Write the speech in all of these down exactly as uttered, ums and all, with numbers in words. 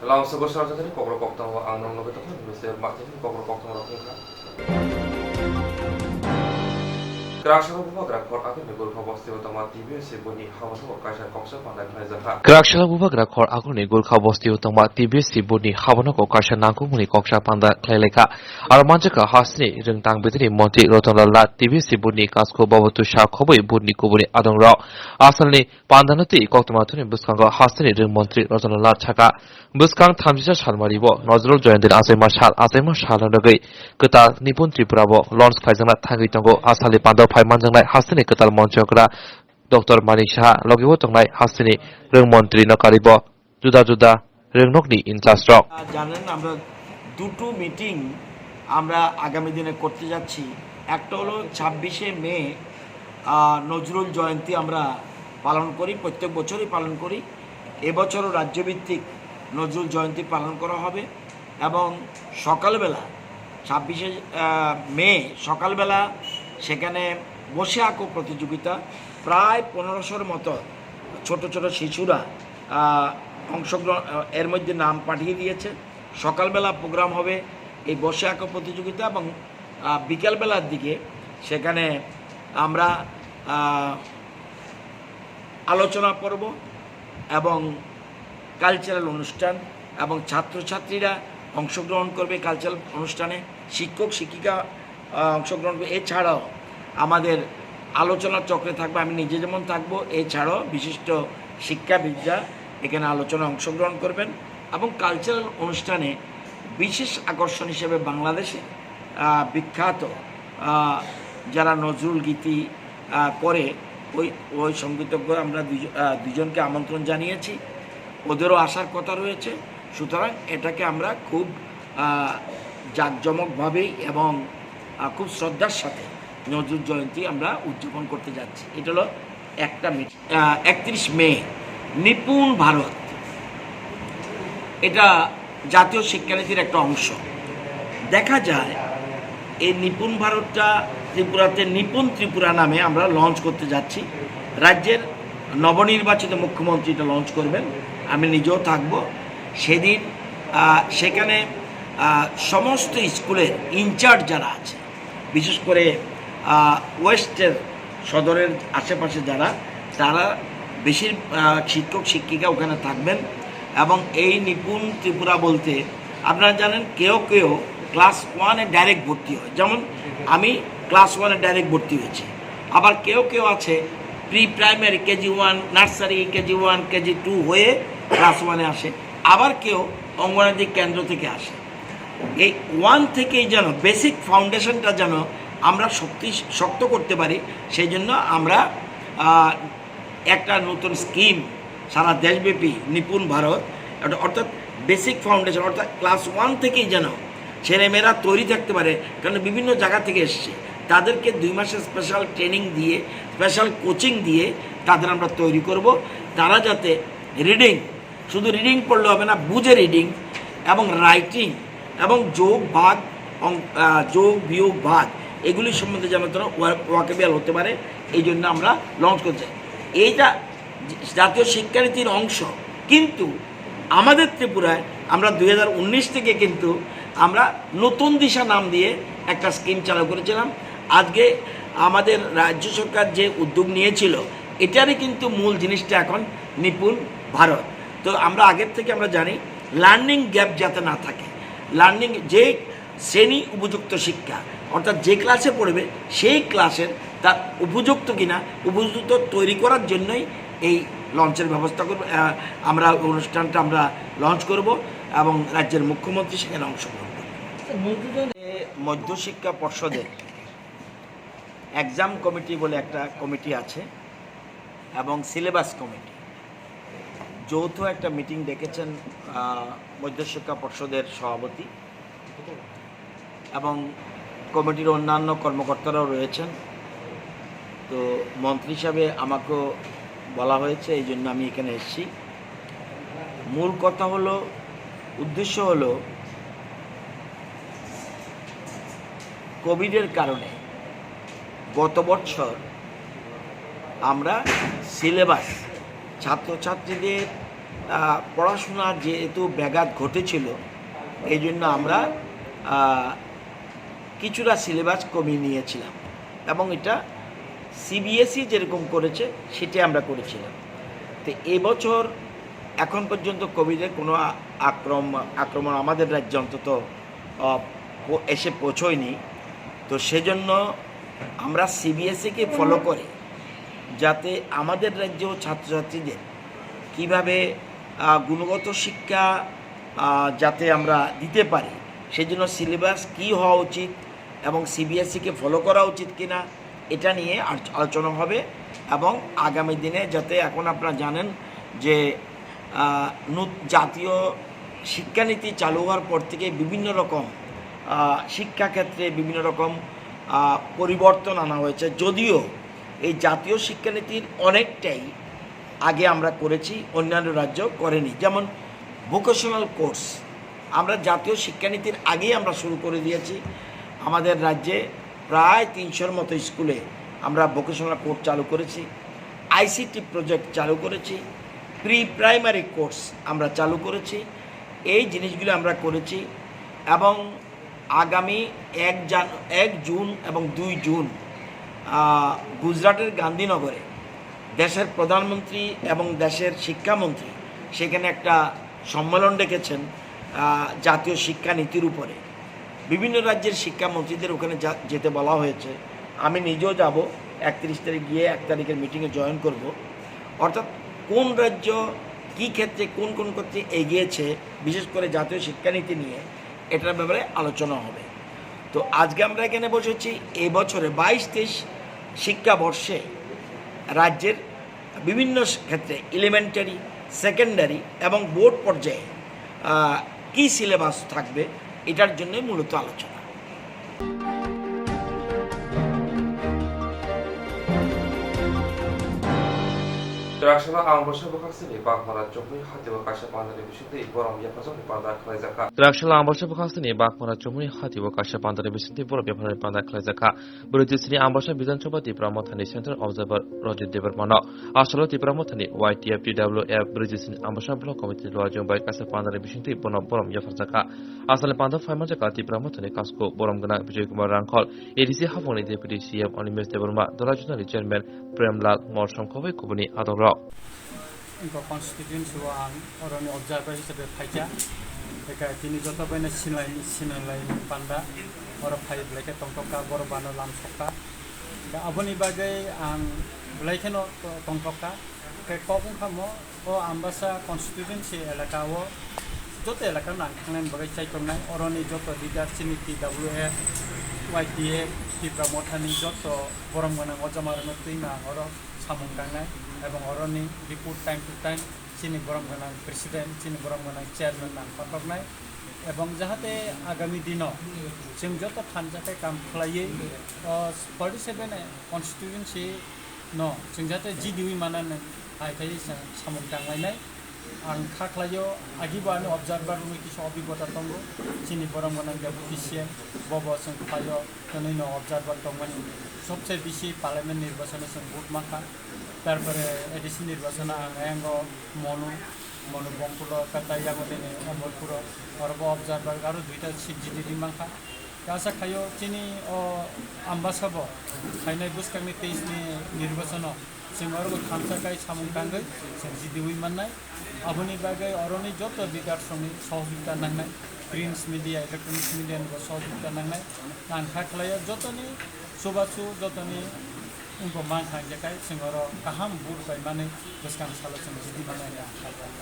Lamsogo sarjakani kokrok koktang o ang nang loge tongkha, bese matini kokrok koktang rok wngkha. Kwraksalo bubagra khor agini Gurkha bosti o tongma T B S C buni habano kaisa koksa panda khlaijakha. Kwraksalo bubagra khor agini Gurkha bosti o tongma T B S C buni habano kaisa nangkukmani koksa panda khlailaikha. Aro manjakha hasteni rwngtang bidini montri Rotonlal Nath T B S C buni kasko babotu sa khobwi buni kubuni adongrok. Asalni Pandano tei koktwma thani bwskango hasteni rwng montri Rajana Lal saka. Bwskang thamsisa salmari bo Nazrul Joyantini achaima sal, achaima sal rwgwi kwtal Nipun Tripura bo launch khlaijakna thangwi tongo. A salni pandao phai manjaknai hasteni kwtal monchokra Doctor Manik Saha logi o tongnai hasteni rwng montri no karibo juda juda rwngnokni in-charge rok. আহ, জানেন, আমরা দুটো মিটিং আমরা আগামী দিনে করতে যাচ্ছি। একটা হলো ছাব্বিশে মে, আহ, নজরুল জয়ন্তী আমরা পালন করি, প্রত্যেক বছরই পালন করি। এবছরও রাজ্যভিত্তিক নজরুল জয়ন্তী পালন করা হবে এবং সকালবেলা ছাব্বিশে, আহ, মে সকালবেলা সেখানে বসে আঁকো প্রতিযোগিতা, প্রায় পনেরোশোর মতো ছোট ছোট শিশুরা, আহ, অংশগ্রহণ, আহ, এর মধ্যে নাম পাঠিয়ে দিয়েছে। সকালবেলা প্রোগ্রাম হবে এই বসে আঁকো প্রতিযোগিতা এবং, আহ, বিকালবেলার দিকে সেখানে আমরা, আহ, আলোচনা পর্ব এবং কালচারাল অনুষ্ঠান এবং ছাত্রছাত্রীরা অংশগ্রহণ করবে কালচারাল অনুষ্ঠানে, শিক্ষক শিক্ষিকা, আহ, অংশগ্রহণ করবে। এছাড়াও আমাদের আলোচনা চক্রে থাকবে, আমি নিজে যেমন থাকবো, এছাড়াও বিশিষ্ট শিক্ষাবিদরা এখানে আলোচনায় অংশগ্রহণ করবেন এবং কালচারাল অনুষ্ঠানে বিশেষ আকর্ষণ হিসেবে বাংলাদেশে, আহ, বিখ্যাত, আহ, যারা নজরুল গীতি, আহ, করে, ওই, ওই সঙ্গীতজ্ঞ আমরা দুইজ-, আহ, দুইজনকে আমন্ত্রণ জানিয়েছি, ওদেরও আসার কথা রয়েছে। সুতরাং এটাকে আমরা খুব, আহ, জাঁকজমকভাবেই এবং, আহ, খুব শ্রদ্ধার সাথে নজরুল জয়ন্তী আমরা উদযাপন করতে যাচ্ছি। এটা হলো একটা মিট-, আহ, একত্রিশ মে, নিপুণ ভারত, এটা জাতীয় শিক্ষানীতির একটা অংশ। দেখা যায় এই নিপুণ ভারতটা ত্রিপুরাতে নিপুণ ত্রিপুরা নামে আমরা লঞ্চ করতে যাচ্ছি। রাজ্যের নবনির্বাচিত মুখ্যমন্ত্রী এটা লঞ্চ করবেন, আমি নিজেও থাকব সেদিন। আহ, সেখানে, আহ, সমস্ত স্কুলের ইনচার্জ যারা আছে, বিশেষ করে, আহ, ওয়েস্টের সদরের আশেপাশে যারা, তারা বেশির, আহ, শিক্ষক শিক্ষিকা ওখানে থাকবেন। এবং এই নিপুণ ত্রিপুরা বলতে আপনারা জানেন, কেউ কেউ ক্লাস ওয়ানে ডাইরেক্ট ভর্তি হয়, যেমন আমি ক্লাস ওয়ানে ডাইরেক্ট ভর্তি হয়েছি। আবার কেউ কেউ আছে pre primary, KG one, nursery, KG one, KG two হয়ে ক্লাস ওয়ানে আসে। আবার কেউ অঙ্গনাদি কেন্দ্র থেকে আসে। এই ওয়ান থেকেই যেন বেসিক ফাউন্ডেশনটা যেন আমরা শক্তি, শক্ত করতে পারি, সেই জন্য আমরা, আহ, একটা নতুন স্কিম সারা দেশব্যাপী নিপুণ ভারত, অর্থাৎ বেসিক ফাউন্ডেশন, অর্থাৎ ক্লাস ওয়ান থেকেই যেন ছেলেমেয়েরা তৈরি থাকতে পারে। কারণ বিভিন্ন জায়গা থেকে এসছে, তাদেরকে দুই মাসের স্পেশাল ট্রেনিং দিয়ে, স্পেশাল কোচিং দিয়ে তাদের আমরা তৈরি করব। তারা যাতে রিডিং, শুধু রিডিং পড়লে হবে না, বুঝে রিডিং এবং রাইটিং এবং যোগ ভাগ, অং-, আহ, যোগ বিয়োগ ভাগ, এগুলি সম্বন্ধে যেন তারা ওয়া-, ওয়াকেবল হতে পারে, এই জন্য আমরা লঞ্চ করতে চাই। এইটা জাতীয় শিক্ষানীতির অংশ, কিন্তু আমাদের ত্রিপুরায় আমরা দুই হাজার উনিশ থেকে কিন্তু আমরা নতুন দিশা নাম দিয়ে একটা স্কিম চালু করেছিলাম। আজকে আমাদের রাজ্য সরকার যে উদ্যোগ নিয়েছিল, এটারই কিন্তু মূল জিনিসটা এখন নিপুণ ভারত। তো আমরা আগের থেকে আমরা জানি লার্নিং গ্যাপ যাতে না থাকে, লার্নিং যে শ্রেণী উপযুক্ত শিক্ষা, অর্থাৎ যে ক্লাসে পড়বে সেই ক্লাসের তার উপযুক্ত কিনা, উপযুক্ত তৈরি করার জন্যই এই লঞ্চের ব্যবস্থা করব। আহ, আমরা অনুষ্ঠানটা আমরা লঞ্চ করব এবং রাজ্যের মুখ্যমন্ত্রী সেখানে অংশগ্রহণ করবেন। মধ্যশিক্ষা পর্ষদের এক্সাম কমিটি বলে একটা কমিটি আছে এবং সিলেবাস কমিটি, যৌথ একটা মিটিং ডেকেছেন, আহ, মধ্যশিক্ষা পর্ষদের সভাপতি এবং কমিটির অন্যান্য কর্মকর্তারাও রয়েছেন। তো মন্ত্রী হিসাবে আমাকেও বলা হয়েছে, এই জন্য আমি এখানে এসেছি। মূল কথা হলো, উদ্দেশ্য হলো, কোভিডের কারণে গত বছর আমরা সিলেবাস, ছাত্রছাত্রীদের আহ, পড়াশোনার যেহেতু ব্যাঘাত ঘটেছিল, এই জন্য আমরা, আহ, কিছুটা সিলেবাস কমিয়ে নিয়েছিলাম এবং এটা সিবিএসই যেরকম করেছে, সেটাই আমরা করেছিলাম। তো এবছর এখন পর্যন্ত কোভিডের কোনো আ-, আক্রম-, আক্রমণ আমাদের রাজ্যে অন্তত, আহ, পো-, এসে পৌঁছয়নি। তো সেজন্য আমরা সিবিএসইকে ফলো করে যাতে আমাদের রাজ্যেও ছাত্রছাত্রীদের কীভাবে, আহ, গুণগত শিক্ষা, আহ, যাতে আমরা দিতে পারি, সেই জন্য সিলেবাস কী হওয়া উচিত এবং সিবিএসইকে ফলো করা উচিত কিনা, এটা নিয়ে আলোচ-, আলোচনা হবে। এবং আগামী দিনে যাতে, এখন আপনারা জানেন যে, আহ, নত-, জাতীয় শিক্ষানীতি চালু হওয়ার পর থেকে বিভিন্ন রকম, আহ, শিক্ষাক্ষেত্রে বিভিন্ন রকম, আহ, পরিবর্তন আনা হয়েছে, যদিও এই জাতীয় শিক্ষানীতির অনেকটাই আগে আমরা করেছি, অন্যান্য রাজ্য করেনি। যেমন ভোকেশনাল কোর্স, আমরা জাতীয় শিক্ষানীতির আগেই আমরা শুরু করে দিয়েছি। আমাদের রাজ্যে প্রায় তিনশোর মতো স্কুলে আমরা ভোকেশনাল কোর্স চালু করেছি, আইসিটি প্রজেক্ট চালু করেছি, প্রি প্রাইমারি কোর্স আমরা চালু করেছি। এই জিনিসগুলো আমরা করেছি এবং আগামী এক জান-, এক জুন এবং দুই জুন, আহ, গুজরাটের গান্ধীনগরে দেশের প্রধানমন্ত্রী এবং দেশের শিক্ষামন্ত্রী সেখানে একটা সম্মেলন ডেকেছেন, আহ, জাতীয় শিক্ষানীতির উপরে। বিভিন্ন রাজ্যের শিক্ষামন্ত্রীদের ওখানে যা-, যেতে বলা হয়েছে। আমি নিজেও যাব, একত্রিশ তারিখ গিয়ে এক তারিখের মিটিংয়ে জয়েন করব। অর্থাৎ কোন রাজ্য কী ক্ষেত্রে, কোন কোন ক্ষেত্রে এগিয়েছে, বিশেষ করে জাতীয় শিক্ষানীতি নিয়ে, এটার ব্যাপারে আলোচনা হবে। তো আজকে আমরা এখানে বসেছি, এই বছরে বাইশ তেইশ শিক্ষাবর্ষে রাজ্যের বিভিন্ন ক্ষেত্রে, এলিমেন্টারি, সেকেন্ডারি এবং বোর্ড পর্যায়ে, আহ, কী সিলেবাস থাকবে, এটার জন্যই মূলত আলোচনা। Twraksala Ambasa bwkhaksini Bakmara chumui hatio kaisa pandani bisingtwi borom yapharjakni panda khlaijak kha. Twraksala Ambasa bwkhaksini Bakmara chumui hatio kaisa pandani bisingtwi borom yapharjakni panda khlaijak kha. Brwijisini Ambasa Bidhan Sabha Tipra Mothani Central Observer Rajit Debbarmano asalo Tipra Mothani Y T F T W F Brwijisini Ambasa Block Committee Luajwng bai kaisa pandani bisingtwi bono borom yapharjak kha. Asalni panda phaimanjak kha Tipra Mothani Kasku borom gwnang Bijoy Kumar Rangkhol, A D C Hafongni Deputy C M Animesh Debbarma, Dora Junali Chairman Premlal Morsong khoboi kubuni adongrok. Wngkha constituency o ang oroni observer hisabe phaikha. Eka tini joto baino sinlai, sinlai panda oro phai belai khe tongthokha, borok bano lam sokha. Da aboni bagwi ang belai kheno to-, tongthokha. Khe kok wngkha mo, o Ambasa constituency elaka o joto elaka no ang thangnani bagwi chaitornai. Oroni joto leader chini T W F, Y T F, Tipra Mothani joto borom gwnang o joma rwno twi no ang oro samung tangnai, ebong oroni report time to time chini borom gwnang president, chini borom gwnang chairman no ang pathornai, ebong jahate agami dino chwng joto thansa khe kam khlaiwi, o forty seven constituency no chwng jahate jidiwi manani hai khai chwng samung tanglainai. Ang kha khlaio, agibo ani observer wngwi kisa obigota tongo, chini borom gwnang Deputy C M, bobo chwng khlaio, twnwi no observer tongmani. Sobse bisi parliament nirbachano chwng vote mankha, tarpore A D C nirbachano ang ayango Monu, Monu Bongkulo, Katai Yagodini, Omorpuro, orobo observer aro duita seat jidi di mankha. Asa khaio chini o Ambasabo phainai bwskangni teis ni nirbachano chwng oro bo thansa kai samung tangwi chwng jidiwi mannai. Aboni bagwi oroni joto leaders rokni sohojogita nangnai, prints media, electronics media ni bo sohojogita nangnai. Ang kha khlaio jotoni chubachu, jotoni wngkha mankha hingkhe kai chwng oro kaham vote bai manwi bwskang salo chwng jidi mannai hwnwi ang kha khlaio.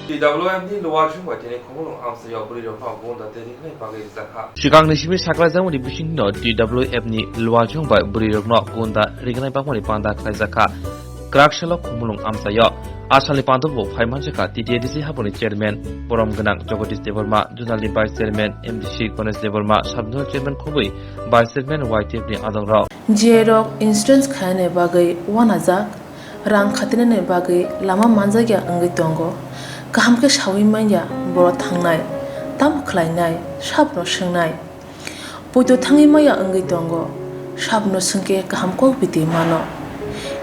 T W F ni Luajwng bai tini Khumulwng amchaio bwrwirokno gunda tei ringnai bagwi rijak kha. Swkangni simi saklaijakmani bisingtwino T W F ni Luajwng bai bwrwirokno gunda ringnai bagmani panda khlaijak kha. Kwrak salo Khumulwng amchaio. Asalni pandao phaimanjakha T T A D C haboni chairman borom gwnang Jagadish Debbarma, Zonalni vice chairman M D C Ganesh Debbarma, sub zonal chairman khobwi vice chairman Y T F ni adongrok. G I rok insurance khainani bagwi uanajak, rang khatinani bagwi lama manjakya wngwi tongo. Kaham khe saui manya borok thangnai, tamo khlainai, sabono swngnai. Poito thangwi maya wngwi tongo. sabno swngkhe kaham kok biti mano.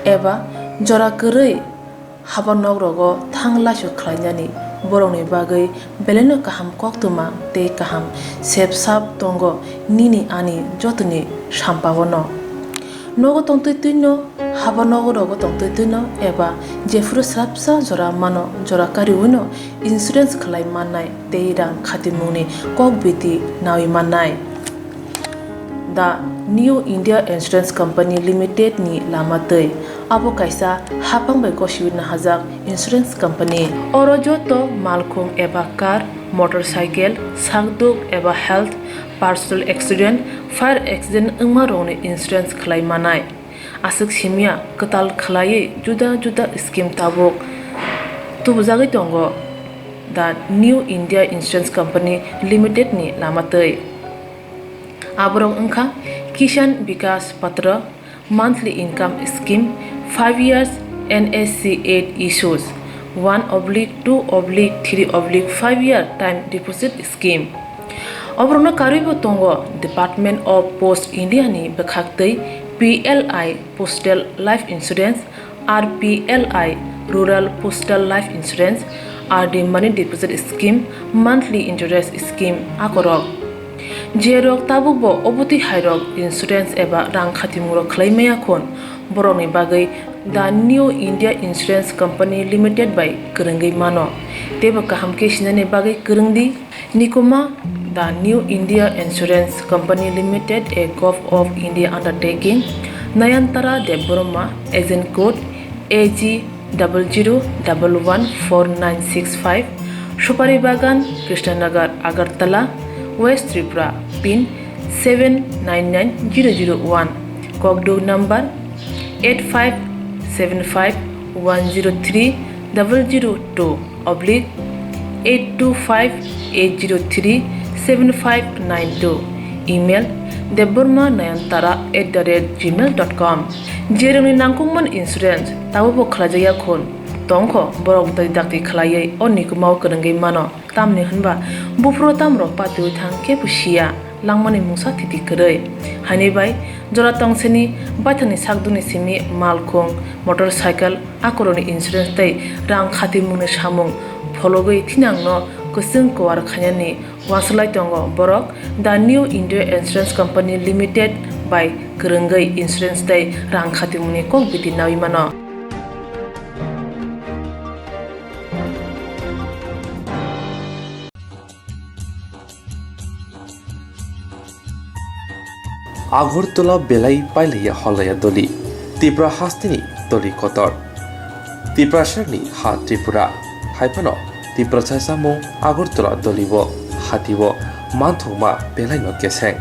Eba jora kwrwi haba nok rogo thang laisu khlainani borokni bagwi belaino kaham koktwma tei kaham sep sap tongo nini ani jotoni sampao no. Nogo tongtwi twino, haba nogo rogo tongtwi twino eba jephuru swrapsa jora mano, jora kariwino insurance khlai mannai tei rang khatimungni kok biti nawi mannai. The New India Insurance Company Limited ni lama twi. Abo kaisa hapang bai gosiwi nahajak insurance company. Oro joto malkhung eba car, motorcycle, sakduk eba health, personal accident, fire accident wngma rokni insurance khlai manai. Aswk simya kwtal khlaiwi juda juda scheme tabuk tubujagwi tongo The New India Insurance Company Limited ni lama twi. Aborok wngkha Kishan Vikas Patra, monthly income scheme, five years N S C eight issues, one oblique two oblique three oblique five year time deposit scheme. Oborokno karwibo tongo Department of Post India ni bwkhaktwi P L I Postal Life Insurance, R P L I Rural Postal Life Insurance, R D Money Deposit Scheme, Monthly Interest Scheme akorok. Jerok tabukbo obotwi hairok insurance eba rang khatimungrok khlai maya khun, borokni bagwi The New India Insurance Company Limited bai kwrwngwi mano. Teibo kaham khe sinani bagwi kwrwngdi. Nikuma, The New India Insurance Company Limited, a Govt of India undertaking, Nayantara Debbarma, agent code A G double zero double one four nine six five, Supari Bagan, Krishnanagar, Agartala, West Tripura, pin seven nine nine zero zero one, kokduk number eight five seven five one zero three double zero two oblique eight two five eight zero three seven five nine two, email debbarma nayantara at the rate gmail dot com. Jerokni nangkukmani insurance tabukbo khlaijakya khun tongkho, borok bwtwi dakti khlaiwi o nikumao kwrwngwi mano. Tamni hwnba buphuru tamrok patiwi thang kebo siya, langmani mungsa thiti kwrwi. Haini bai jora tongsini baithangni sakdukni simi malkhung, motorcycle, akorokni insurance tei rang khatimungni samung phologwi thinangno kwchwng kwar khainani uansuk lai tongo borok. The New India Insurance Company Limited bai kwrwngwi insurance tei rang khatimungni kok biti nawi mano. Agartala belai pailaiya holaiya doli, Tipra hasteni doli kotor. Tiprasarni ha Tripura, hai phano Tiprasa chamung Agartala dolibo, hatio manthokma belaino keseng.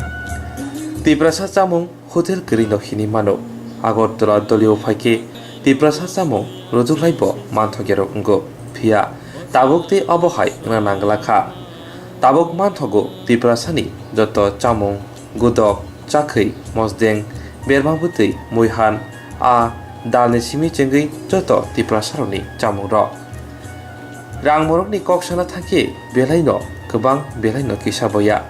Tiprasa chamung hotel kwrwino hinwi mano. Agartala dolio phaikhe Tiprasa chamung rwjwklaibo manthokyarok wngo. Phiya tabuk tei obo hai wngna nangla kha. Tabuk manthogo Tiprasani joto chamung, gudok, chakhwi, mosdeng, berma bwtwi, muihan, a dalni simi chengwi joto Tiprasarokni chamungrok. Rang morokni kok sana thangkhe belaino kwbang belaino kisa boya.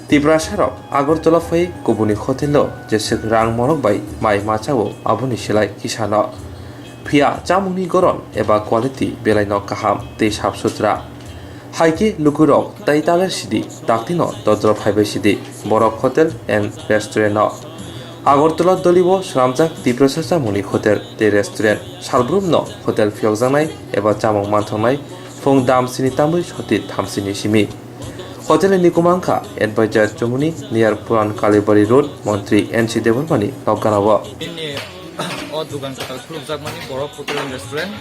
Tiprasarok Agartala phai kubuni hotelo jeswk rang morok bai mai ma chao aboni silai kisano. Phiya chamungni goron eba quality belaino kaham tei sap sutra. Hai khe lukurok tai taler sidi, taktino dodro phaibai sidi Borok Hotel and Restaurant-o. Agartala dolibo swnamjak Tiprasa chamungni hotel tei restaurant. Salbrumno hotel phiyokjaknai eba chamung manthoknai phung dam sini tamwi soti thamsini simi. Hotelni nikuma wngkha Advisor Chomoni, near Puran Kalibari Road, Montri N C Debbarmani nokganao. Bini o dugan kwtal khulukjakmani Borok Hotel and Restaurant.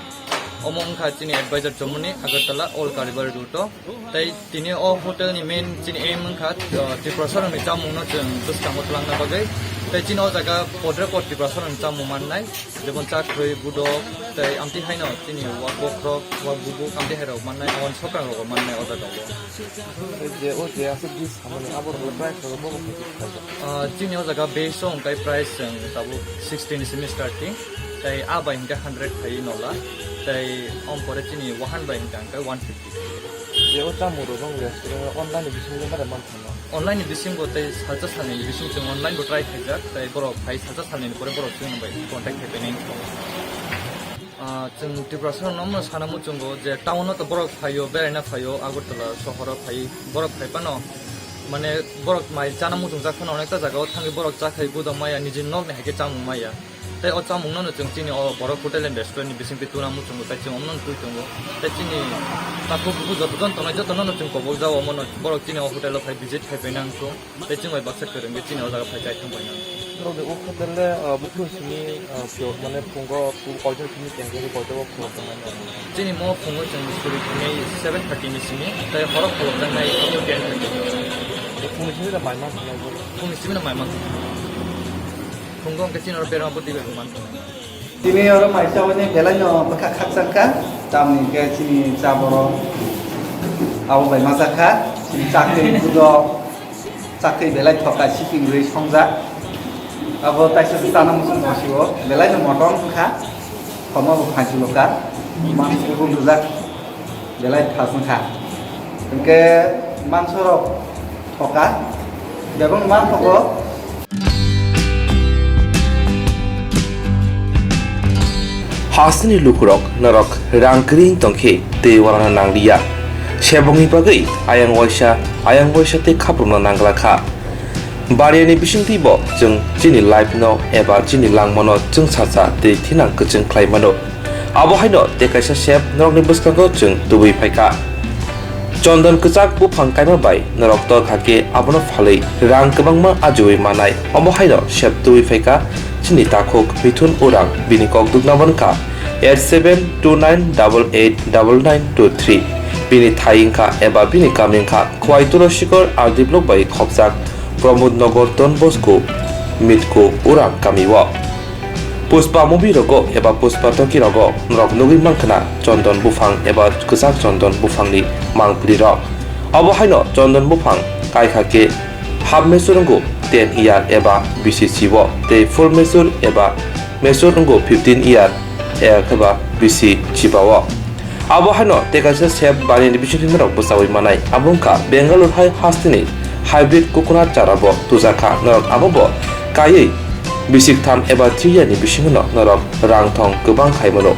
Omo wngkha chini Advisor Chomoni, Agartala, Old Kalibari Road-o. Tei tini o hotel ni main chini aim wngkha, uh, Tiprasa rokni chamung no chwng bwskango twlangna bagwi. Tei chini o jaga podre pod Tiprasa rokni chamung mannai, jemon chakhwi, budok, tei amtwi haino chini wak bokhorok, wak bubuk, amtwi hai rok mannai, aboni sokrang rok mannai o jaga o. Je o je aswk dis samani abo rok price rok bo bo khaijak. Ah, chini o jaga base o hwnkhe price chwng tabuk sixty ni simi starting, tei a bai hwnkhe hundred phaiwi nola, tei om pore chini wahan bai hwnkhe hwnkhe one fifty. O chamung rok restaurant online ni bisingo mara man thangma? Online ni bisingo tei salsa salnwi ni bising chwng online bo try khaijak, tei borok phai salsa salnwi ni pore borok chwng bai contact khai painai. Ah, chwng Tiprasa rok no sana muchungo je town o to borok phaio, beraina phaio, Agartala sohor o phai borok phai phano, mane borok mai chana muchungjak phano onekta jaga o thangwi borok chakhai budok maya, nijini nok ni hai khe chamung maya. Tei o chamung no chwng chini o borok hotel and restaurant ni bising twi tuna muchungo, tei chwng omo no twi tongo. Tei chini takhuk bukhuk joto jon tongnai joto no chwng kobol jao, omo no borok chini o hotel o phai visit khai painai wngkhu. Tei chwng bai baksa kwrwng khe chini o jaga phai chai thang painai. Norok ni o hotel le, ah, buphuru simi, ah, pio, mane phungo, pu-, koitor simi tengkhe koitor o phungo tongnai. Chini mo phungo chwng suri thangwi seven thirty ni simi, tei horo kholopjaknai ten thirty ni simi. Phung simi da mai ma thangwi bo? Phung simi da mai ma thangwi. Phungo hwnkhe chini oro berma bwtwi bai man thangwi. Tini oro mai chabani belai no bwkha khakchang kha, tamni hwnkhe chini cha borok abo bai ma cha kha, chini chakri budok. Chakri belai thoka, siping rwi songjak. Abo taisa se chana muchung tong sio, belai no motom wngkha. Khomo bo phanchulo kha. Mansi bo lujak, belai thas wngkha. Hwnkhe mansorok thoka, bebak man thogo. Hasteni lukurok norok rang kring tongkhe tei uanana nangliya. Sebongni bagwi ayang waisa, ayang waisa tei khaprokno nangla kha. Baniani bisingtwi bo chwng chini life no eba chini langmano chwngsacha tei thinang kwchwng khlai mano. Abo haino tei kaisa sep norokni bwskango chwng tubui phaikha. Chondon kwchak buphang kaima bai norok tor kha khe abono phalwi rang kwbangma ajiui manai. Omo haino sep tubui phaikha chini takhuk Mithun Urang, bini kok dukna bo wngkha eight seven two nine double eight double nine two three. Bini thai wngkha eba bini kami wngkha Khwai Tulasikhor R D block bai khopjak Pramod Nagar Don Bosco Mitku Urang kami o. Pushpa movie rogo eba Pushpa toki rogo norok nugwi mankha na chondon buphang eba kwchak chondon buphangni mangpili rok. Obo haino chondon buphang kaikha khe half mature wngo ten year eba bisi chibo tei full mature eba mature wngo fifteen year eba bisi chibao. Abo haino tei kaisa sep baniani bisingtwi norok bwchaui manai. Abo wngkha Bangalore hai hasteni hybrid coconut chara bo tujakha. Norok abo bo kaiwi bisik tham eba three year ni bisingo no norok rang thong kwbang khai mano.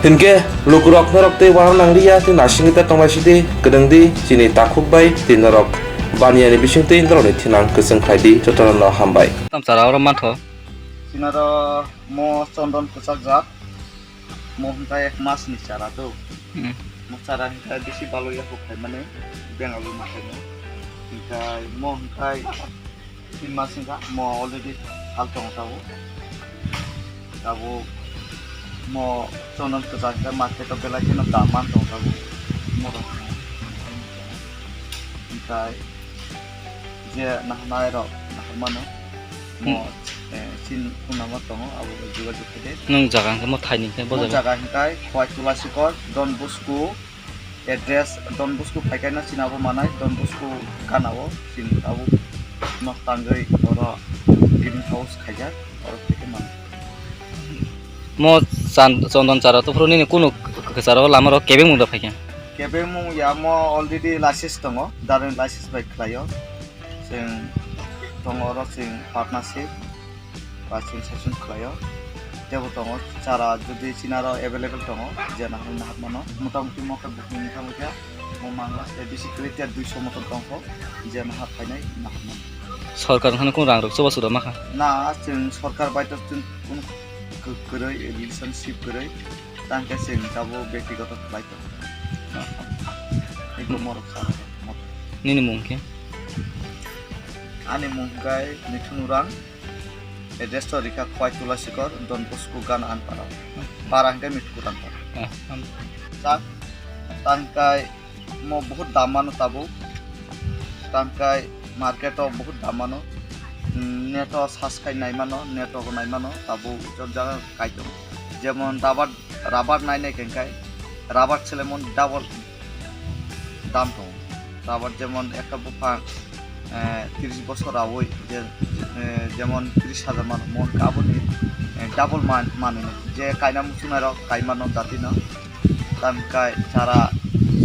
Hinkhe lukurok norok tei uanang nangliya tei naisingwi ta tonglaisidi, kwdwngdi chini takhuk bai tei norok baniani bisingtwi norokni thinang kwchwng khlaidi, jotono no hambai. Tam chara oro mantho. Sinaro mo chondon kwchak jak. Mo hwnkhai ek mas ni chara do. Hmm. Mo chara hwnkhai bisi balo ya kok khai mani Bangalore ma khai mo. Hwnkhai mo hwnkhai tin mas hwnkhai mo already hal tong tabo. Tabo mo chondon kwchak hwnkhai market o belai kheno dam man tong tabo. Mo rok hwnkhai je naharnai rok nahar mano. Mo, hmm, eh, chin phone number tongo, abo bai jogajog khe de. Nwng jaga hwnkhe mo thaini hwnkhe bo jaga? Mo jaga hwnkhe Khwai Tulasikhor, Don Bosco, address Don Bosco phaikhe no chini abo manai, Don Bosco gana o chini abo nok tangwi oro green house khaijak, oro khe manai. Mo chan-, chondon chara to phuru nini kunu k-, k-, chara o lama rok kebeng mung da phaikha? Kebeng mung ya mo already license tongo, driving license bai khlaio. Chwng tongo oro chwng partnership ba chwng session khlaio. Tebo tongo chara jodi chinaro available tongo, je nahar nahar mano. Motamuti mo khe buphang wngkha wngkha, mo mangla se bisi kwrwi tiya duiso motor tongkho, je nahar phainai nahar mano. Sorkar wngkhano kunu rang rok chubachu da makha? Na, chwng sorkar bai to chwng kunu kw-, kwrwi relationship kwrwi, tang khe chwng tabuk bektigoto khlai tongo. Eko morok sana. Nini mung khe? Ani mung khe Mithun Urang, address to rikha Khwai Tulasikhor, Don Bosco gana anpara. Para hwnkhe Mitku Tangkhar. Ah, am. Chak tangkai mo bahut dam mano tabuk. Tangkai market o bahut dam mano. Net o search khai nai mano, net o nai mano tabuk jot jaga kai tongo. Jemon rubber, rubber nai nai khe khai rubber se lemon double dam tongo. Rubber jemon ekta buphang, eh, tris bosor raui je, eh, jemon tris hajar mano, mo hwnka aboni, eh, double man-, manwi no. Je kaina muchungnai rok kai mano jati no. Tam kai chara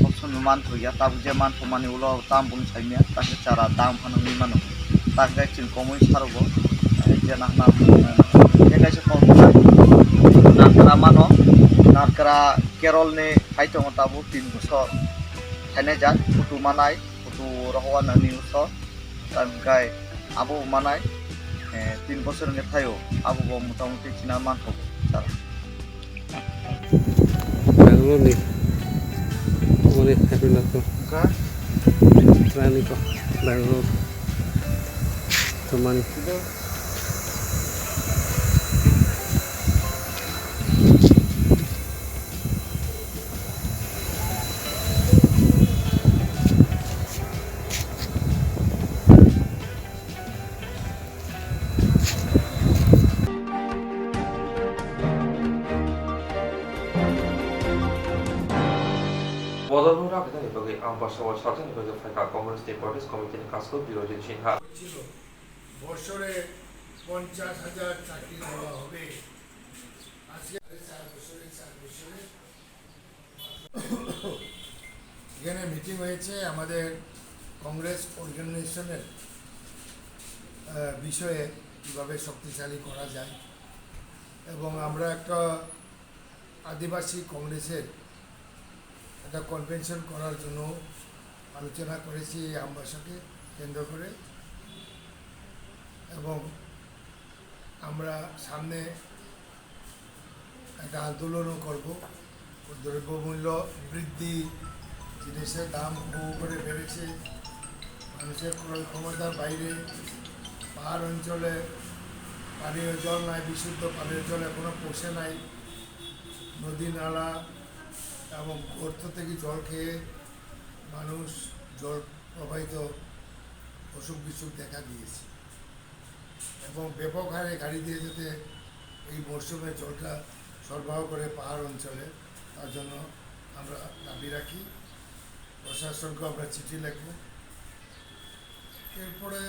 sob Sunu manthokya, tabuk je manthokmani ulo tam bung saimya, takhe chara dam phano wngwi mano. Takhe chwng komui sarogo, eh, je nahna, eh, je kaisa kok narkra mano, narkra Kerol ni hai tongo tabuk tin bosor. Thainai jak, photo manai, photo rohor nani uso, tamkai abo manai, eh, tin bosor ni thaio, abo bo motamuti china manthogo, chara. Bangalore ni, mane happy na to. Ka? Rani ko, Bangalore. Tomani. বদল রাখতে নির্বাচনী আমবাসা ও সাথে নির্বাচন ফাঁকা কংগ্রেস টি প্রদেশ কমিটির কাজকর্ম বিরোধী সিনহা। বছরে পঞ্চাশ হাজার চাকরি দেওয়া হবে। আজকে চার বছরে, চার বছরে এখানে মিটিং হয়েছে আমাদের কংগ্রেস অর্গানাইজেশনের, আহ, বিষয়ে কীভাবে শক্তিশালী করা যায়। এবং আমরা একটা আদিবাসী কংগ্রেসের একটা কনভেনশন করার জন্য আলোচনা করেছি এই আমবাসাকে কেন্দ্র করে। এবং আমরা সামনে একটা আন্দোলনও করব। দ্রব্যমূল্য বৃদ্ধি, জিনিসের দাম হু হু করে বেড়েছে, মানুষের ক্রয় ক্ষমতার বাইরে। পাহাড় অঞ্চলে পানীয় জল নাই, বিশুদ্ধ পানীয় জল এখনো পৌঁছে নাই। নদী নালা এবং গর্ত থেকে জল খেয়ে মানুষ জল প্রবাহিত অসুখ বিসুখ দেখা দিয়েছে। এবং ব্যাপক হারে গাড়ি দিয়ে যাতে এই মরশুমে জলটা সরবরাহ করে পাহাড় অঞ্চলে, তার জন্য আমরা দাবি রাখি। প্রশাসনকে আমরা চিঠি লিখব। এরপরে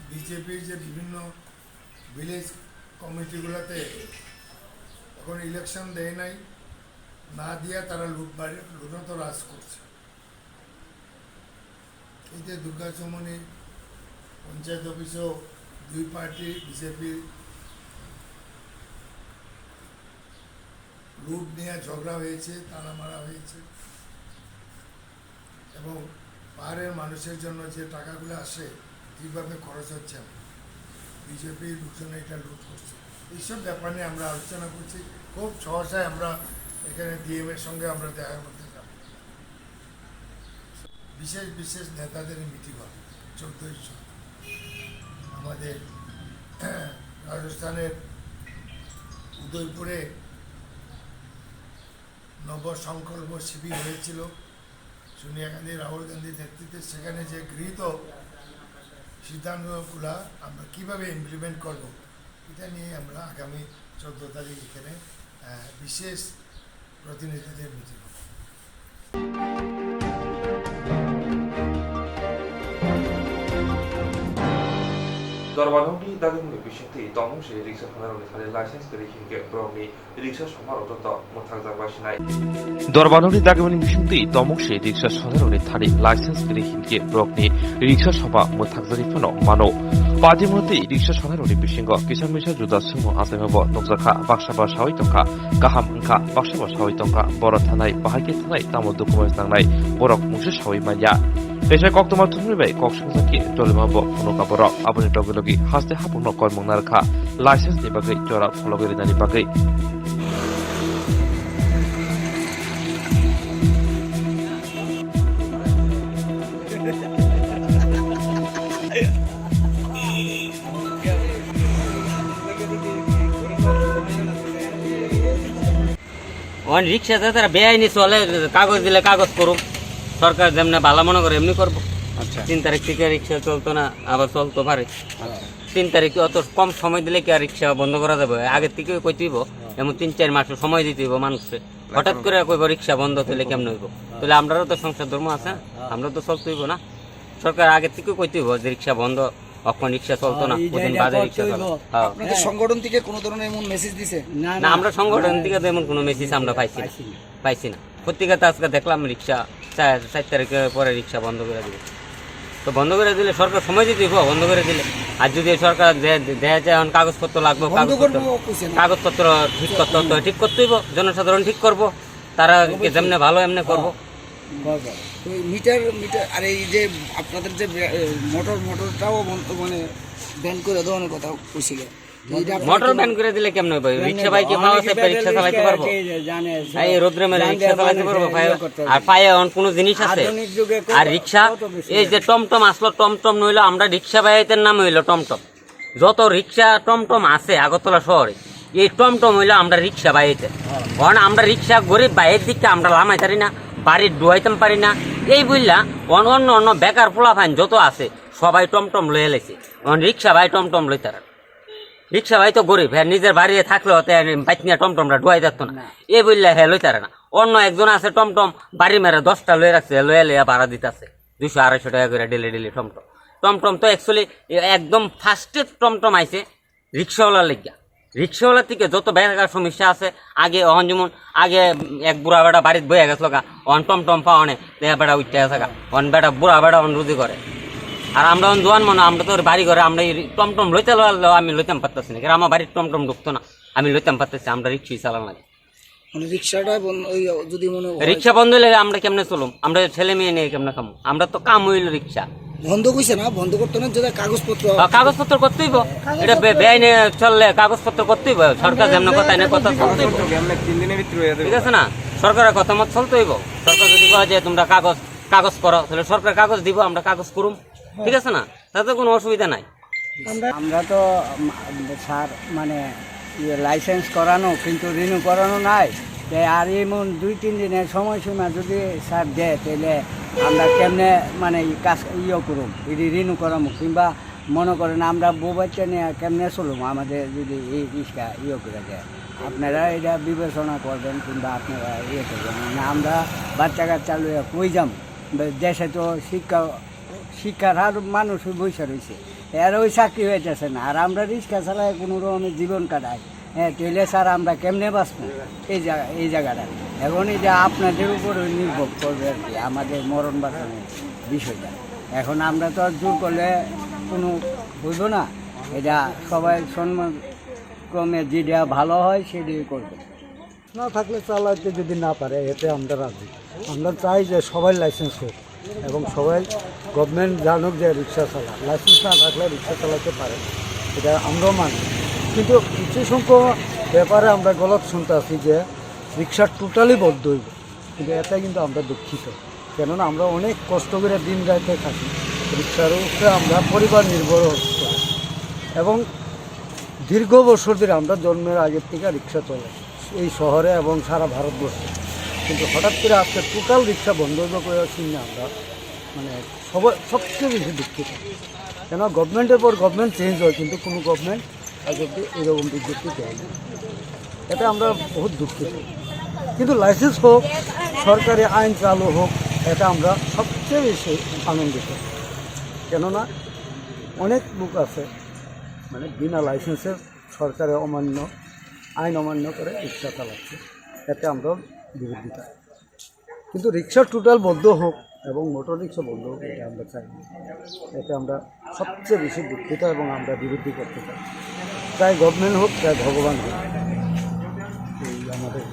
বিজেপির যে বিভিন্ন ভিলেজ কমিটিগুলোতে এখন ইলেকশন দেয় নাই, না দিয়া তারা লুটবাড়ি, লুটন্ত রাজ করছে। এই যে দুর্গা চৌমুহনী পঞ্চায়েত অফিসেও দুই পার্টি বিজেপি লুট নিয়ে ঝগড়া হয়েছে, তালা মারা হয়েছে। এবং পাহাড়ের মানুষের জন্য যে টাকাগুলো আসে, ঠিকভাবে খরচ হচ্ছে না। বিজেপির লোকজন এটা লুট করছে। এইসব ব্যাপার নিয়ে আমরা আলোচনা করছি। খুব সহসায় আমরা এখানে ডিএম এর সঙ্গে আমরা দেখা করতে যাব। বিশেষ বিশেষ নেতাদের মিটিং হবে চোদ্দই জুন। আমাদের রাজস্থানের উদয়পুরে নবসংকল্প শিবির হয়েছিল। সোনিয়া গান্ধী, রাহুল গান্ধীর নেতৃত্বে সেখানে যে গৃহীত সিদ্ধান্তগুলা আমরা কিভাবে ইমপ্লিমেন্ট করব, এটা নিয়ে আমরা আগামী চোদ্দ তারিখ এখানে, আহ, বিশেষ প্রতিনিধিদের মিটিং হবে। Dorbanoni dagimni bisingtwi tongmung se riksa thangnairokni thani license kwrwi hinkhe borokni riksa somarok joto mwthakjak bai sinai. Dorbanoni dagimni bisingtwi tongmung se riksa somarokni thani license kwrwi hinkhe borokni riksa soma mwthakjagwi phano mano. Patimoni tei riksa somarokni bisingo kisa misa juda swngmung achaimabo nukjakha, baksa ba sawi tongkha, kaham wngkha, baksa ba sawi tongkha, borok thanai, bahai khe thanai, tamo document nangnai, borok mungsa sawi manya. Teisa koktwma thumni bai kok songjakhe tolima bo phunukha borok. Aboni logi logi haste hapungno kormung narwkha. License ni bagwi jora phologwi rinani bagwi. অন rickshaw যারা বেআইনি চলে, কাগজ দিলে কাগজ করুক, সরকার যেমনি ভালো মনে করে এমনি করবো। আচ্ছা। তিন তারিখ থেকে রিক্সা চলতো না, আবার চলতে পারে। আচ্ছা। তিন তারিখ অত কম সময় দিলে কি আর রিক্সা বন্ধ করা যাবে? আগের থেকে কইতে হইব, হ্যাঁ। এমন তিন চার মাস সময় দিতে হইব মানুষকে। হঠাৎ করে কইব রিক্সা বন্ধ, তাহলে কেমন হইব? হ্যাঁ। তাহলে আমরারও তো সংসার ধর্ম আছে, হ্যাঁ। আমরা তো চলতে হইব না। সরকার আগের থেকে কইতে হইব যে রিক্সা বন্ধ, অখন রিক্সা চলতো না, হ্যাঁ, এই যে ওদিন এটা বাদে করতে রিক্সা হইব। চলে। হ্যাঁ। আপনাদের সংগঠন থেকে কোনো ধরনের এমন মেসেজ দিছে? না, না, না। আমরা সংগঠন থেকে তো এমন কোনো মেসেজ আমরা পাইছি না। পাইছি না। পাইছি না। পত্রিকাতে আজকে দেখলাম রিক্সা চা-, চার তারিখের পরে রিক্সা বন্ধ করে দিবে। তো বন্ধ করে দিলে সরকার সময় দিতে হইব, বন্ধ করে দিলে। আর যদি সরকার দে-, দে-, দেয় যে এখন কাগজপত্র লাগবে, বন্ধ কাগজপত্র, করবো কইছে না। কাগজপত্র ঠিক করতে হতো, ঠিক করতে হইব, জনসাধারণ ঠিক করবো, তারা কি অবশ্যই। যেমনে ভালো এমনে করবো। হ্যাঁ, করবো। তো এই মিটার, মিটার, আর এই যে আপনাদের যে বে-, এ, মোটর, মোটরটাও বন্ধ, মানে ব্যান করে দেওয়ার কথা কইছিল। তো এটা আপনারা মোটর কি ব্যান করে দিলে কেমনে হবে? কেমনে রিক্সা হবে? বাইকে অনেকে পাওয়া যাবে, ব্যাটারি রিক্সা চালাইতে রিক্সা পারবো? কে জানে, এই রোদ্রে মেরে জানতে রিক্সা চালাইতে মানুষে পারবো? ইয়ে পায়ে, করতে আর পারবে। পায়ে এখন কোনো জিনিস আছে? আধুনিক যুগে কত, আর রিক্সা, কত বেশি এই যে লাগে। টমটম আসলো, টমটম নইলো, আমরা রিক্সা বাইতে নাম হইলো টমটম। যত রিক্সা টমটম আছে আগরতলা শহরে, এই টমটম হইলো আমরা রিক্সা বাইতে। হ্যাঁ। কারণ আমরা রিক্সা গরিব বাইয়ের দিকে আমরা লামাই পারি না, বাড়ির ডুয়াইতাম পারি না। এই বুঝলা অন-, অন্য অন্য বেকার পোলাফাইন যত আছে সবাই টমটম লইয়া লাইছে। এখন রিক্সা বাই টমটম লইতারা। রিক্সা বাই তো গরিব, হ্যাঁ, নিজের বাড়িতে থাকলে হতে বাইক নিয়ে টমটমটা ডুয়াই যেত না। না। এই বুঝলা হ্যাঁ লইতারা না। অন্য একজন আছে টমটম, বাড়ি মেরে দশটা লয়ে রাখছে, লইয়া লইয়া ভাড়া দিতাছে দুইশো আড়াইশো টাকা করে ডেলি ডেলি টমটম। টমটম তো actually একদম ফার্স্টে টমটম আইছে রিক্সাওয়ালার লাগিয়া। রিক্সাওয়ালা থেকে যত বেকার সমস্যা আছে, আগে অহন যেমন আগে এক বুড়া বেটা বাড়িত বইয়া গেছিল গা, অহন টমটম পাওয়া নেই, তে বেটা উঠতে আছে গা, অহন বেটা বুড়া বেটা অহন রুজি করে। আর আমরা অহন জোয়ান মানুষ, আমরা তো বাড়ি ঘরে আমরা এই টমটম লইতে পারলেও আমি লইতাম পারতাছি না, কারণ আমার বাড়ির টমটম ঢুকতো না, আমি লইতাম পারতাছি, আমরা রিক্সাই চালান লাগে। মানে রিক্সাটা বন্ধ, ওই যদি মনে হয় রিক্সা বন্ধ হইলে আমরা কেমনে চলুম? আমরা ছেলে মেয়ে নিয়ে কেমনে খামু? আমরা তো কাম হইলো রিক্সা। বন্ধ কইছে না, বন্ধ করতে না, যেটা কাগজপত্র। আ, কাগজপত্র করতেই হইব। কাগজপত্র এটা বে-, বেআইনে চললে কাগজপত্র করতেই হইব। সরকার যেমন কথা এনে কথা চলতেই হইব। আমরা তিন দিনের ভিতরে হয়ে যাবে। ঠিক আছে না? সরকারের কথা মতো চলতে হইব। সরকার যদি কয় যে তোমরা কাগজ, কাগজ করো, তাহলে সরকার কাগজ দিব, আমরা কাগজ করুম। ঠিক আছে না? তাতে কোনো অসুবিধা নাই। আমরা আমরা তো, উম, স্যার, মানে, ইয়ে, লাইসেন্স করানো, কিন্তু রিনিউ করানো নাই। তে আর এমন দুই তিন দিনের সময়সীমা যদি স্যার দেয়, তাহলে আমরা কেমনে, মানে, এই কাজ ইয়ে করুম, এটি রিনিউ করামু, কিংবা মনে করেন আমরা বউ বাচ্চা নিয়ে কেমনে চলুম, আমাদের যদি এই রিক্সা ইয়ে করে দেয়, আপনারা এটা বিবেচনা করবেন কিংবা আপনারা ইয়ে করবেন। মানে, আমরা বাচ্চা কাচ্চা লইয়া কই যাম? দেশে তো শিক্ষা শিক্ষার হার মানুষ বইসা রয়েছে, এরা ওই চাকরি হইতেছে না, আর আমরা রিক্সা চালাই কোনো রকমের জীবন কাটাই। হ্যাঁ, তাহলে স্যার আমরা কেমনে বাঁচবো এই জায়গা, এই জায়গাটা? এখন এই যে আপনাদের উপরে নির্ভর করবে আর কি আমাদের মরণ বাঁচানোর বিষয়টা। এখন আমরা তো আর জোর করলে কোনো হইব না, এটা সবাই সম্মান ক্রমে যেটা ভালো হয় সেটাই করবে। না থাকলে চালাইতে যদি না পারে, এতে আমরা রাজি। আমরা চাই যে সবাই লাইসেন্স হোক এবং সবাই গভর্নমেন্ট জানুক যে রিক্সা চালা, লাইসেন্স না থাকলে রিক্সা চালাতে পারে, এটা আমরাও মানি। কিন্তু কিছু সংখ্যক ব্যাপারে আমরা গলত শুনতে আছি যে রিক্সা টোটালি বন্ধ হইব, কিন্তু এতে কিন্তু আমরা দুঃখিত। কেননা আমরা অনেক কষ্ট করে দিন রাতে থাকি, রিক্সার উপরে আমরা পরিবার নির্ভর করে। এবং দীর্ঘ বছর ধরে আমরা জন্মের আগের থেকে রিক্সা চলে এই শহরে এবং সারা ভারতবর্ষে। কিন্তু হঠাৎ করে আজকে টোটাল রিক্সা বন্ধ হইব করে শুনে আমরা, মানে, সব-, সবচেয়ে বেশি দুঃখিত। কেন, গভর্নমেন্টের পর গভর্নমেন্ট চেঞ্জ হয়, কিন্তু কোনো গভর্নমেন্ট আজ অব্দি এরকম বিজ্ঞপ্তি দেয়নি। এতে আমরা বহুত দুঃখিত। কিন্তু লাইসেন্স হোক, সরকারি আইন চালু হোক, এতে আমরা সবচেয়ে বেশি আনন্দিত। কেননা অনেক লোক আছে, মানে, বিনা লাইসেন্সের সরকারের অমান্য, আইন অমান্য করে রিক্সা চালাচ্ছে, এতে আমরা বিরোধিতা। কিন্তু রিক্সা টোটাল বন্ধ হোক এবং মোটর রিক্সা বন্ধ হোক, এটা আমরা চাই না। এতে আমরা সবচেয়ে বেশি দুঃখিত এবং আমরা বিরোধী করতে চাই। চাই গভর্নমেন্ট হোক, চাই ভগবান হোক, এই আমাদের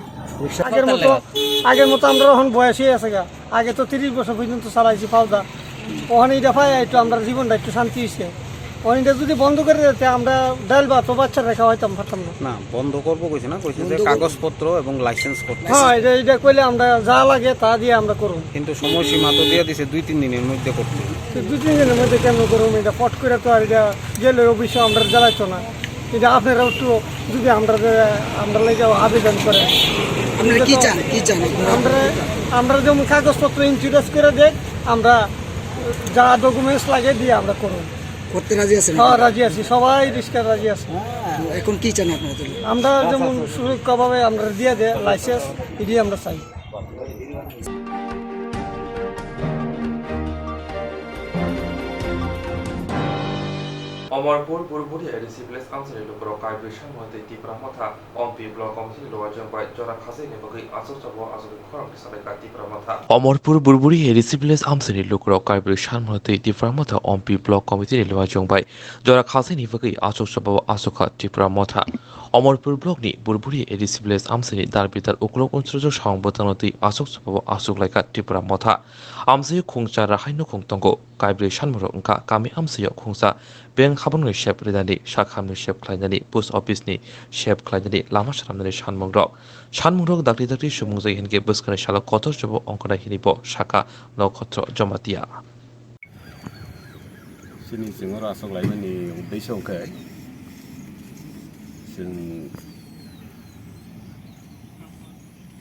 রিক্সা আগের মতো, আগের মতো আমরা এখন বয়স হয়ে আছে গা। আগে তো তিরিশ বছর পর্যন্ত চালাইছি পাওদা। ওখানে এটা পাই একটু আমরা জীবনটা একটু শান্তি হয়েছে। ওখানে এটা যদি বন্ধ করে দিতে আমরা ডাল ভাত ও বাচ্চারা খাওয়াইতাম পারতাম না। না, বন্ধ করবো কইছে না, কইছে যে বন্ধ করবো। কাগজপত্র এবং লাইসেন্স করতে। হ্যাঁ, এটা, এটা কইলে আমরা যা লাগে তা দিয়ে আমরা করব। কিন্তু সময়সীমা তো দিয়ে দিছে দুই তিন দিনের মধ্যে করতে। তো দুই তিন দিনের মধ্যে কেন করবো? এটা ফট করে তো আর এটা গেলে অবশ্য আমরা জ্বালাইতো না। এটা আপনারা একটু যদি আমরা, আমরা লাগে আবেদন করেন। আপনারা কি চান? কি চান আপনারা? আমরা, আমরা যেমন কাগজপত্র ইন্ট্রোডিউস করে দেয়, আমরা যা ডকুমেন্টস লাগে দিয়ে আমরা করব। করতে রাজি আছেন? হ্যাঁ, রাজি আছি, সবাই রিক্সা রাজি আছে। তো এখন কি চান আপনারা তাহলে? আমরা যেমন সুরক্ষাভাবে আমরা দিয়ে দেয় লাইসেন্স, এটাই আমরা চাই। Omorpur Burburi A D C village amchaini lukurok Kaibrwi sanmano twi Tipra Motha Ompi Block Committee ni luajwng bai jora khajani bagwi achuk chabo achukni khorang tisalaikha Tipra Motha. Omorpur Burburi A D C village amchaini lukurok Kaibrwi sanmano twi Tipra Motha Ompi Block Committee ni luajwng bai jora khajani bagwi achuk chabo achukha Tipra Motha. Omorpur Block ni Burburi A D C village amchaini darbidar ukulok unsrojak samung bwtangno twi achuk chabo achuk laikha Tipra Motha. Amchaio khungsa rahai nukhung tongo. Kaibrwi sanmano wngkha kami amchaio khungsa bank habangni sep rinani, sakhamni sep khlainani, post office ni sep khlainani, lama swnamnani sanmungrok. Sanmungrok dakti dakti sumung jai hinkhe bwskangni salo kotor chabo ongkhornai hinwi bo sakha Nokhotro Jamatia. Chini chwng oro aswk laimani uddesyo hwnkhe chwng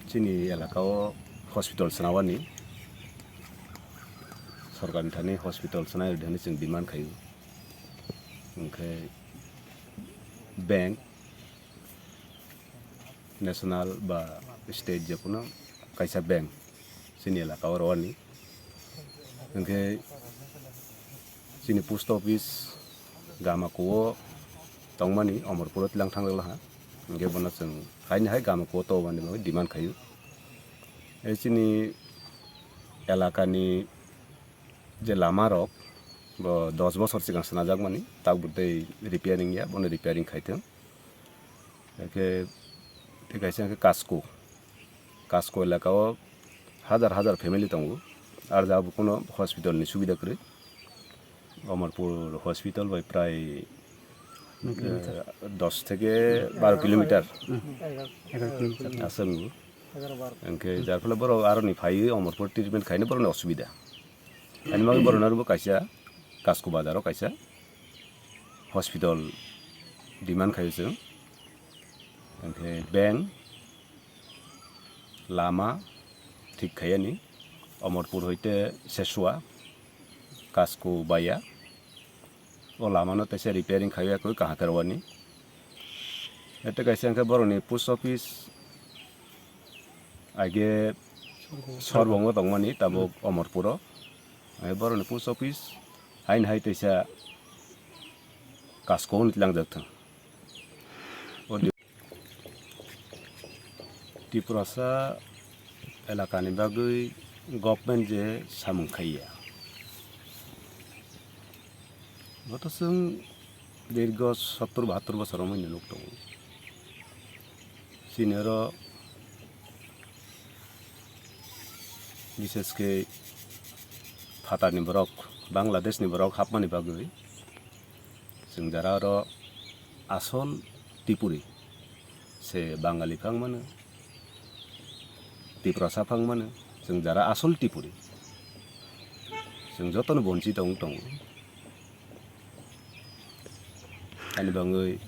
chini elakao hospital swnawani, sorkarni thani hospital swnai rwdi hwnwi chwng demand khaio. Hwnkhe bank, national ba state je kuno kaisa bank chini elaka o rwani. Hwnkhe chini post office Gamakuo tongmani Omorpuro tlang thang rwlaha. Hwnkhe bono chwng haini hai Gamakuo tongmani bagwi demand khaio. E chini elakani je lama rok bo dos bosor sigang swnajakmani, tabuk tei repairing ya, bono repairing khaithwng. Hwnkhe tei kaisa hwnkhe Kasko, Kasko elaka o hajar hajar family tongo, ar jabo kuno hospital ni subida kwrwi. Omorpur hospital bai prai, eh, dos theke baro kilometer aswk wngo. Hwnkhe jar phale borok aroni phaiwi Omorpur treatment khaina borokni osubida. Ani bagwi borokno arokbo kaisa Kasko bazaro kaisa hospital demand khaio chwng. Hwnkhe bank, lama thik khaiyani, Omorpur hoite Sesua, Kasko baya. O lamano teisa repairing khaiwi yakwi kaham khe rwani. Ete kaisa hwnkhe borokni post office, aige Sorbongo tongmani tabuk Omorpuro. Ai borokni post office haini hai teisa Kasko hwnwi tlangjak thung. O di-, Tiprasa elakani bagwi government je samung khaiya. Boto chwng dirgo sottor bahattor bosor romwi nuk tongo. Chini oro bishesh khe phatarni borok, Bangladeshni borok hapmani bagwi chwng jara oro asol Tipuri se Bangali phang mano, Tiprasa phang mano, chwng jara asol Tipuri. Chwng jotono bonchito wng tongo. Ani bagwi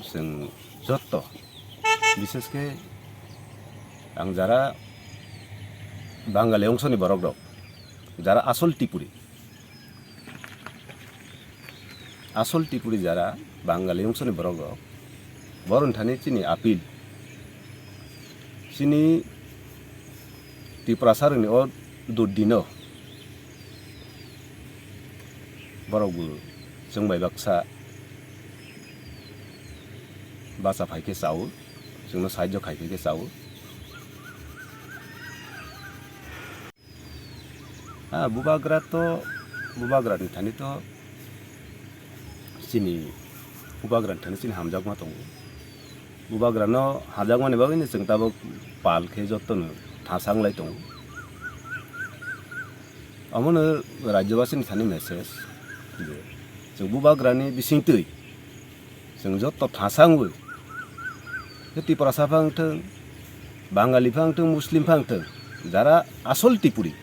chwng jotto, bishesh khe ang jara Bangali ongsoni borok rok, jara asol Tipuri, asol Tipuri jara Bangali ongsoni borok rok, borok thani chini appeal, chini Tiprasa rokni o durdino borok bo chwng bai baksa bacha phai khe chao, chwngno sahajyo khai phai khe chao. Ah, bubagra to, bubagrani thani to chini, bubagrani thani chini hamjakma tongo. Bubagrano hamjakmani bagwino chwng tabuk pal khe jotono thasang lai tongo. Omono rajyobasini thani message je chwng bubagrani bisingtwi chwng jotto thasangwi, khe Tiprasa phang thwng, Bangali phang thwng, Muslim phang thwng, jara asol Tipuri,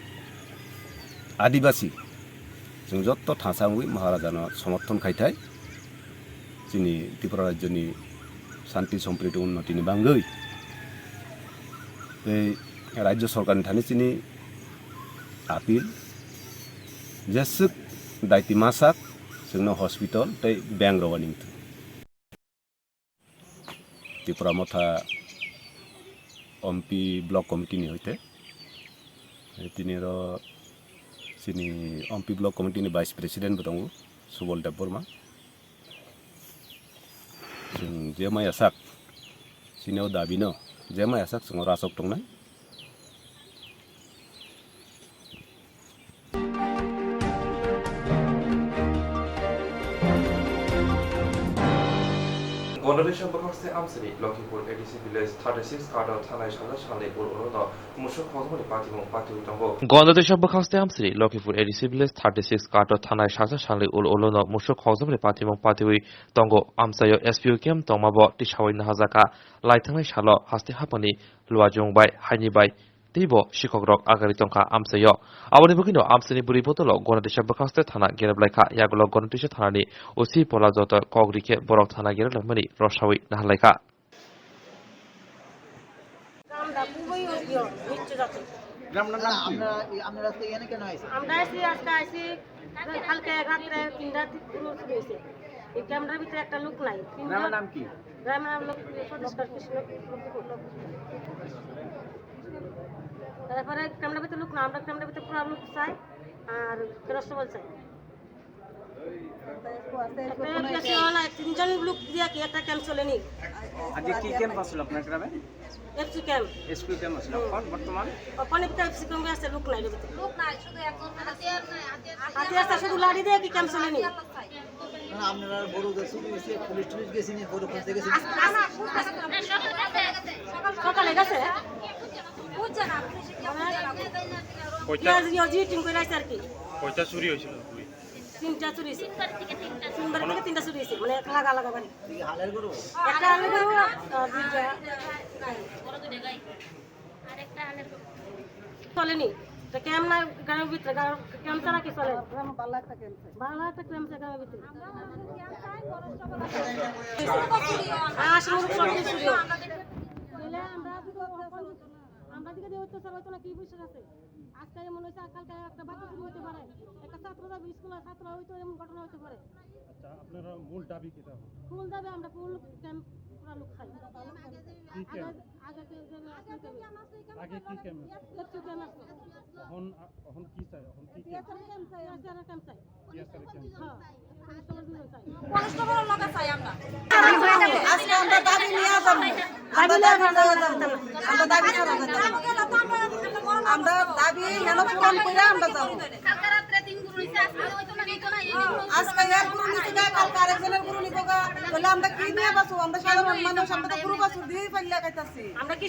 Adibasi, chwng jotto thasangwi Maharajano somorthon khaithai, chini Tripura rajyoni shanti sompriti unnotini bagwi. Tei rajyo sorkarni thani chini appeal, jeswk daiti masak chwngno hospital tei bank rwani wngthung. Tipra Motha Ompi Block Committee ni hoite, tini oro chini Ompi Block Committee ni Vice President bo tongo, Subol Debbarma. Chwng je maya sak, chini o dabi no, je maya sak chwng oro aswk tongnai. Ganadesh bwkhakste amsini Lokhipur A D C village thirty six Kato thanai salsa salni ul ulono musuk khokjakmani patimung patiwi tongo. Ganadesh bwkhakste amsini Lokhipur A D C village thirty six Kato thanai salsa salni ul ulono musuk khokjakmani patimung patiwi tongo. Amchaio S P O camp tongmabo tisawi nahajakha. Laithangnai salo haste haphangni luajwng bai haini bai teibo sikhokrok agari tongkha amchaio. Aboni bagwino amchaini bwrwi bodolo Ganadesh bwkhakste thana gerep laikha. Yagulo Ganadesh thanani O C Pola joto kok rikhe borok thana gerep laimani rosawi naharlaikha. আমরা খুবই ইয়ে, নিচু জাতি। গ্রামটার নাম কি? আমরা, আপনারা আজকে এখানে কেন আইছেন? আমরা আইছি, আজকে আইছি, কালকে এক রাত্রে তিনটা পুরো শুরু হয়েছে। এই ক্যামেরার ভিতরে একটা লোক নাই। তিনজন গ্রামের নাম কি? গ্রামের নাম লোক সদস্য কৃষ্ণ। তারপরে ক্যামেরার ভিতরে লোক না, আমরা ক্যামেরার ভিতরে পুরো লোক চাই, আর কনস্টেবল চাই। একটা এফসি ওয়ালা, তিনজন লোক দিয়ে কি একটা ক্যাম্প চলেনি? আজকে কি ক্যাম্প আসলো আপনার গ্রামে? FC camp. স্কুল ক্যাম্প আসলো। হুম। এখন বর্তমান? ওখানে তো এফসি ক্যাম্পে আছে, লোক নাই রে ভিতরে। লোক নাই, শুধু একজন আছে। হাতিয়ার নাই, হাতিয়ার নাই। হাতিয়ার আছে, শুধু লাঠি দিয়ে কি ক্যাম্প চলেনি? না, আপনারা বড় যে শুরু হয়েছে, পুলিশ টুলিশ গেছে নি, বড় পুলিশ গেছে নি? আস-, আস-, সকালে গেছে? বুঝছে না, পুলিশে কি বুঝছে না? কয়টা, ইয়া, ইয়া, জি, টিম করে আছে আর কি। কয়টা চুরি হয়েছিল? তিনটা চুরি হয়েছে। তিনবার থেকে তিনটা চুরি হয়েছে, মানে এক লাগা লাগা বাড়ি। একটা আলু গরু, আহ, দুইটা। চলেনি। তো ক্যাম্প না, গ্রামের ভিতরে, গ্রাম, ক্যাম্প ছাড়া কি চলে? গ্রামে ভালো একটা ক্যাম্প চাই। ভালো একটা ক্যাম্প চাই গ্রামের ভিতরে। আশি মুরগ সব কিছু চুরি হয়। তাহলে আমরা যদি, আমরা দিকে দিয়ে অত্যাচার হইতো না, কি বিশ্বাস আছে? আজকে এমন হয়েছে, কালকে একটা বাচ্চা চুরি হইতে পারে, একটা ছাত্র যাবে স্কুলে, ছাত্র হইতো, এমন ঘটনা হইতে পারে। আচ্ছা, আপনারা মূল দাবি কিতা? মূল দাবি আমরা ফুল ক্যাম্প পুরা লোক চাই। কি আগে, ক্যাম্প? আগে ক্যাম্প যেন আসলে ক্যাম্প। আগে কি ক্যাম্প আছে? এফসি ক্যাম্প আছে। এখন আ-, এখন কি চাই? এখন কি ক্যাম্প? টিএসআর ক্যাম্প চাই, টিএসআর ক্যাম্প চাই। টিএসআর ক্যাম্প চাই। হ্যাঁ। কনস্টেবল লগে চাই আমরা। আজকে আমরা দাবি নিয়ে যাবো। আমরা দাবি নিয়ে যাবো। আমরা দাবি ছাড়া যাইতাম না। আমরা দাবি এনে পূরণ করে আমরা যাবো। আজকে এর গরু নিতে গা, কালকে আরেকজনের গরু নিবো গা। তাহলে আমরা কি নিয়ে বাঁচবো? আমরা সাধারণ মানুষ, আমরা তো গরু বাছুর দিয়েই পাল্লা খাইতাছি। আমরা কি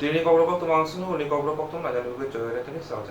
Nini kokrok koktwma ang swngo, nini kokrok koktwma nai nugwi chwrai tini chwng